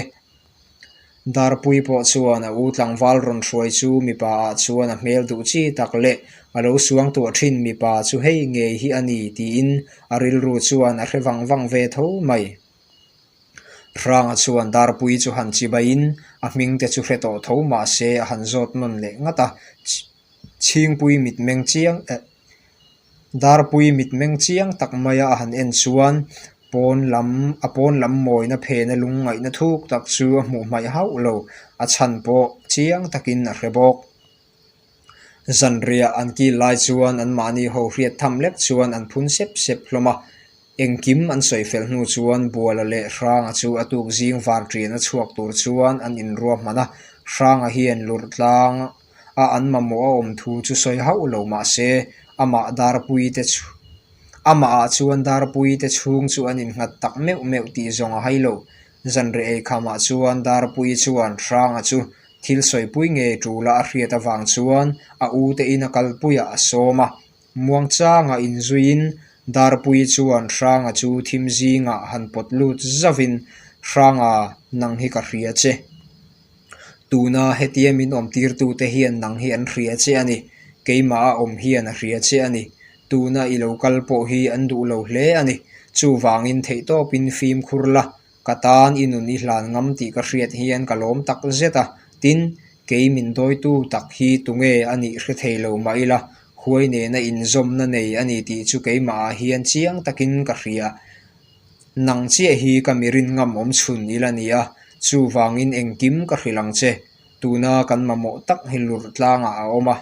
Darpui pawh chuan a u tlangval rawn hruai chu mipa ah chuan a hmel duh chi tak leh a lo suangtuah ṭhin mipa chu hei ngei hi a ni tiin a rilru chuan a hre vang vang ve tho mai. Hranga chuan Darpui chu han chibaiin a hming te chu hre tawh tho mah se a han zawt nawn leh ngat a. Ch-, Chhingpui mitmeng chiang, eh, Darpui mitmeng chiang tak maia a han en chuan pawn lam, a pawn lam mawina phena lungngaihna thuk tak chu a hmuh hmaih hauh lo, a chhan pawh chiang takin a hre bawk. Zanriah an kil lai chuan anmahni ho hriat tham lek chuan an phun sep sep hlawm a. Engkim an sawi fel hnu chuan Buala leh Hranga chu a tuk zing var ṭian a chhuak tur chuan an inruahman a. Hranga hian Lurtlang a an mamawh a awm thu chu sawi hauh lo mah se, amah Darpui te chu, amahah chuan Darpui te chhung chu an innghat tak meuh meuh tih zawng a hai lo. Zanriah ei khamah chuan Darpui chuan Hranga chu thil sawipui ngei ṭula a hriat avang chuan a u te in a kalpuiah a sawm a. Muangchanga inzuiin Darpui chuan Hranga chu thim zingah han pawt lut zauhin, "Hranga, nang hi ka hria che. Tuna hetia min awmtirtute hian nang hi an hria che a ni. Keimah a awm hian a hria che a ni. Tuna i lo kal pawh hi an duh lo hle a ni. Chuvangin theihtawpin fimkhur la, ka tan i nun i hlan ngam tih ka hriat hian ka lawm tak zet a. Tin, kei min dawitu tak hi tunge a nih hre thei lo mah ila, huai nena inzawmna nei a ni tih chu keimahah hian chiang takin ka hria. Nang chiah hi ka mi rin ngam awm chhun ila ni a, chuvangin engkim ka hrilh ang che. Tuna kan mamawh tak hi Lurtlangah a awm a.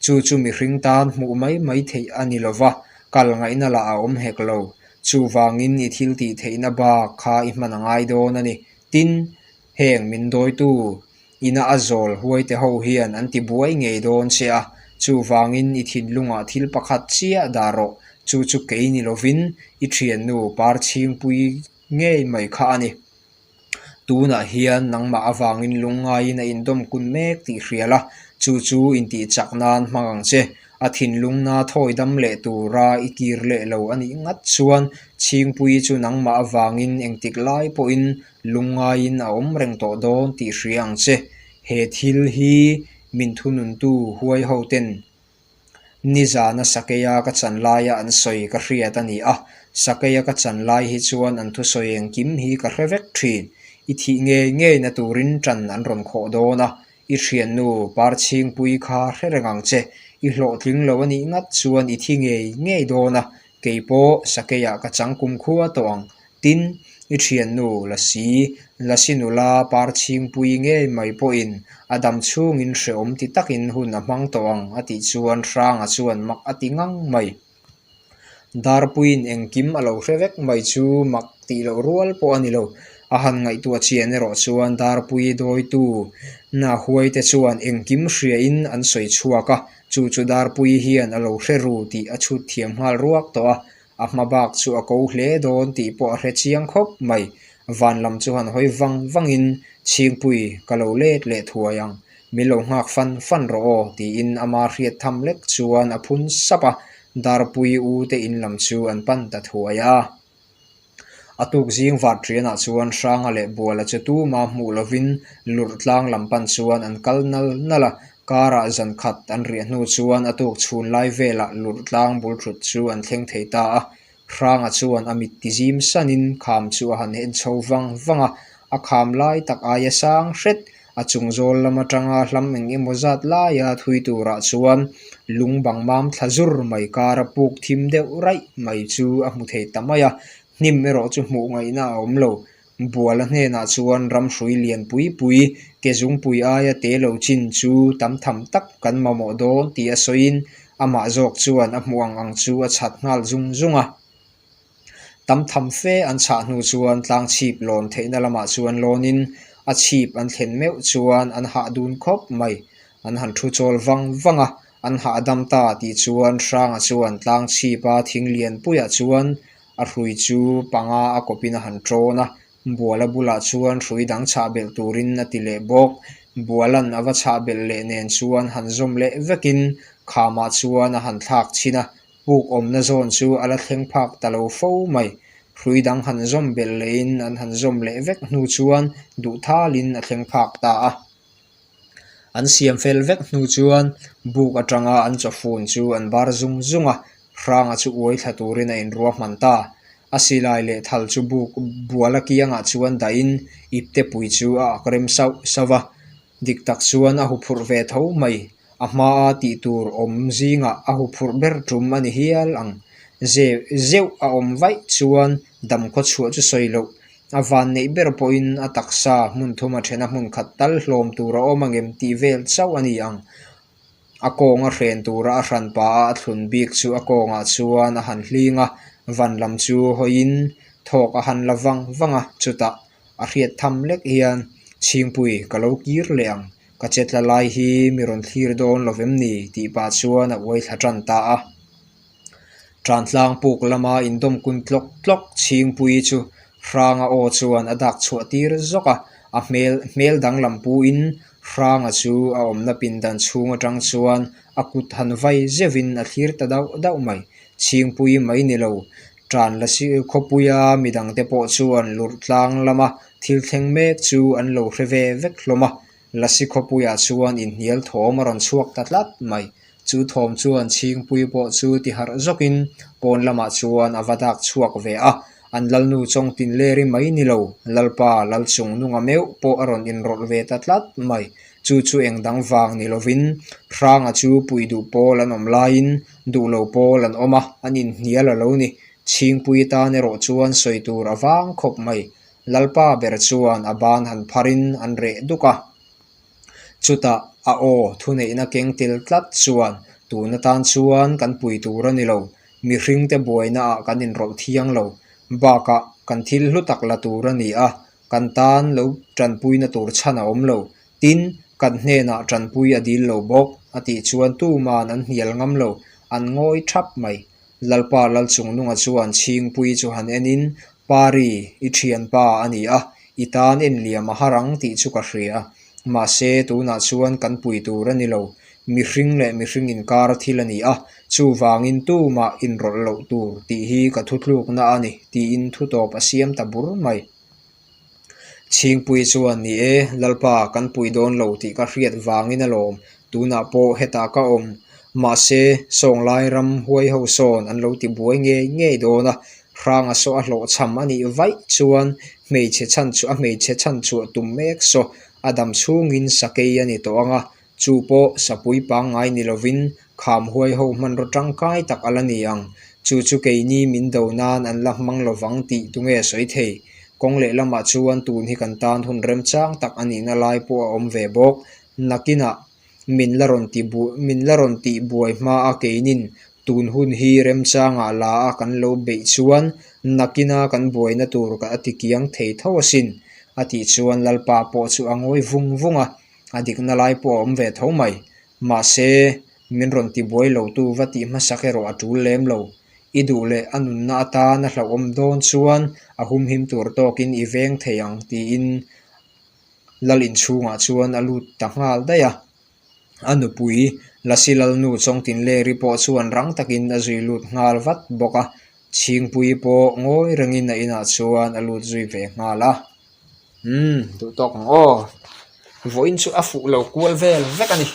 Chu chu mihring tan hmuh mai mai theih a ni lova, kal ngaihna lah a awm hek lo. Chuvangin i thil tih theihna bak kha i hman a ngai dawn a ni. Tin, heng min dawitu ina a zawl huaite ho hian an ti buai ngei dawn che a. Chuvangin i thinlungah thil pakhat chiah dah rawh. Chu chu kei ni lovin i ṭhiannu Parchhingpui ngei mai kha a ni. Tunah hian nangmah avangin lungngaiin a indawm kun mek tih hria la, chu chu intih chak nan hmang ang che. A thinlung na thawi dam leh tura i kir leh lo a nih ngat chuan Chhingpui chu nangmah avangin engtik lai pawhin lungngaiin a awm reng tawh dawn tih hria ang che. He thil hi min thununtu huai ho ten nizana sakeia ka chan laia an sawi ka hriat a ni a. Sakeia ka chan lai hi chuan an thusawi engkim hi ka hre vek ṭhin. I thih ngei ngeina turin ṭan an rawn khawh dawn a. I ṭhiannu Parchhingpui kha hre reng ang che. I hlawhtling lo a nih ngat chuan i thi ngei ngei dawn a. Kei pawh sakeiah ka chang kumkhua tawh ang. Tin, i ṭhiannu lasi, lasi nula Parchhingpui ngei mai pawhin a dam chhungin hreawm ti takin hun a hmang tawh ang, a tih chuan Hranga chuan mak a ti ngang mai. Darpuiin engkim a lo hre vek mai chu mak tih loh rual pawh a ni lo. A han ngaihtuah chian erawh chuan Darpui dawitu na huaite chuan engkim hriain an sawi chhuak a, chu chu Darpui hian a lo hre ru tih a chhut thiam nghal ruak tawh a. A hma bak chu a ko hle dawn tih pawh a hre chiang khawp mai. Van lam chu han hawi vang vangin, "Chhingpui, ka lo let leh thuai ang, min lo nghak fan fan rawh aw," tiin ama hriat tham lek chuan a phun sap a, Darpui u te in lam chu an pan ta thuai a. A tuk zing vat ṭianah chuan Hranga leh Buala chu tuma hmuh lovin Lurtlang lam pan chuan an kal nal nal a, karah zan khat an riah hnu chuan a tuk chhun lai velah Lurtlang bul ṭhut chu an thleng thei ta a. Hranga chuan a mit ti zim sanin kham chu a han en chho vang vang a, a kham lai tak aia sang hret, a chung zawl lam aṭanga hlam eng emaw zat laia thui turah chuan lung bang mam thla zur mai kara puk thim deuh raih mai chu a hmu thei ta mai a, hnim erawh chu hmuh ngaihna a awm lo. Buala hnenah chuan ram hrui lian pui pui, ke zungpui aia te lo chin chu tam tham tak kan mamawh dawn tih a sawiin, amah zawk chuan a hmuh ang ang chu a chhat nghal zung zung a. Tam tham fe an chhah hnu chuan tlang chhip lawn theihna lamah chuan lawnin a chhip an thlen meuh chuan an hah dun khawp mai. An han ṭhu chawl vang vang a, an hah dam ta tih chuan Hranga chuan tlang chhipa thing lian puiah chuan a hrui chu panga a kawpin a han ṭawn a. Buala bulah chuan hrui dang chhah belh turin a ti leh bawk. Bualan a va chhah belh leh nen chuan han zawm leh vekin khamah chuan a han thlak chhin a. Puk awmna zawn chu a la thleng phak ta lo fo mai. Hrui dang han zawm belh lehin an han zawm leh vek hnu chuan duhthalin a thleng phak ta a. An siam fel vek hnu chuan buk aṭanga an chawfun chu an bar zung zung a, Hranga chu uai thla turin a inruahman ta. A silai leh thal chu buk Buala kiangah chuan dahin ipte pui chu a ak rem sauh sauh a. Dik tak chuan a huphurh ve tho mai. A hmaa tih tur awm zingah a huphurh ber ṭum a ni hial ang. Ze-, zeuh a awm vaih chuan dam khawchhuah chu sawi loh. A van neih ber pawhin a taksa hmun thuma ṭhena hmun khat tal hlawm tur a awm ang em tih vel chauh a ni ang. A kawnga hren tura a hranpa a thlun bik chu a kawngah chuan a han hling a, van lam chu hawiin thawk a han la vang vang a, chutah a hriat tham lek hian, "Chhingpui, ka lo kir leh ang, ka chetla lai hi mi rawn thlir dawn lo vem ni?" tih pah chuan a uai thla ṭan ta a. Ṭantlang puk lama indawm kun tlawk tlawk Chhingpui chu Hranga aw chuan a dak chhuah tir zawk a, a hmel, hmel danglam puin Hranga chu a awmna pindan chhung aṭang chuan a kut han vai zeuhin a thlir ta dauh dauh mai. Chhingpui mai ni lo, ṭan lasi khawpuia midangte pawh chuan lurh tlang lama thil thleng mek chu an lo hre ve vek hlawm a. Lasi khawpuiah chuan inhnial thawm a rawn chhuak ta tlat mai. Chu thawm chuan Chhingpui pawh chu ti harh zawkin pawn lamah chuan a va dak chhuak ve a. An lalnu Chawngtinleri mai ni lo, Lalpa Lalchungnunga meuh pawh a rawn inrawlh ve ta tlat mai. Chu chu eng dang vang ni lovin, Hranga chu pui duh pawl an awm laiin, duh lo pawl an awm a, an inhnial a lo ni. Chhingpui tan erawh chuan sawi tur a vang khawp mai. Lalpa ber chuan a ban han pharin an reh duk a. Chutah a aw thuneihna keng tel tlat chuan, "Tun atan chuan kan pui tur a ni lo, mihringte buainaah kan inrawlh thiang lo, bakah kan thil hlu tak la tur a ni a, kan tan lo ṭanpuina tur chhan a awm lo, tin, kan hnenah ṭanpui a dil lo bawk," a tih chuan tuman an hnial ngam lo, an ngawi thap mai. Lalpa Lalchungnunga chuan Chhingpui chu han enin, "Pari, i ṭhianpa a ni a, i tan en liam a har ang tih chu ka hria. Mahse, tunah chuan kan pui tur a ni lo, mihring leh mihring inkar thil a ni a, chuvangin tumah inrawlh loh tur tih hi ka thutlukna a ni," tiin thu tawp a siam ta bur mai. Chhingpui chuan, "Ni e, Lalpa, kan pui dawn lo tih ka hriat vangin alawm, tunah pawh hetah ka awm. Mahse, Sawnglai ram huai ho sawn an lo ti buai ngei ngei dawn a, Hranga saw a hlawhchham a nih vaih chuan hmeichhe chhan chu, a hmeichhe chhan chuah tum mek saw a dam chhungin sakei a ni tawh ang a, chu pawh sapui pangngai ni lovin, kham huai ho hmanraw ṭangkai tak a la ni ang. Chu chu keini min do nan an la hmang lo vang tih tunge sawi thei. Kawng leh lamah chuan tun hi kan tan hun remchang tak a nihna lai pawh a awm ve bawk. Nakinah min la rawn ti bu-, min la rawn tih buai hma a keinin tun hun hi remchangah la a kan lo beih chuan nakina kan buaina tur ka a ti kiang thei tho asin," a tih chuan Lalpa pawh chu a ngawi vung vung a, a dikna lai pawh a awm ve tho mai. Mahse, "Min rawn ti buai lo tu va tih hmasak erawh a tul lem lo. I duh leh a nunna atan a hlauhawm dawn chuan a humhim tur tawkin i veng thei ang," tiin lal inchhungah chuan a lut ta nghal daih a. A nupui, Lasi lalnu Chawngtinleri pawh chuan rang takin a zui lut nghal vat bawk a. Chhingpui pawh ngawi rengin a inah chuan a lut zui ve nghal a. Hmm, duh tawk ang aw. Vawiin chu a fuh lo kual vel vek a ni.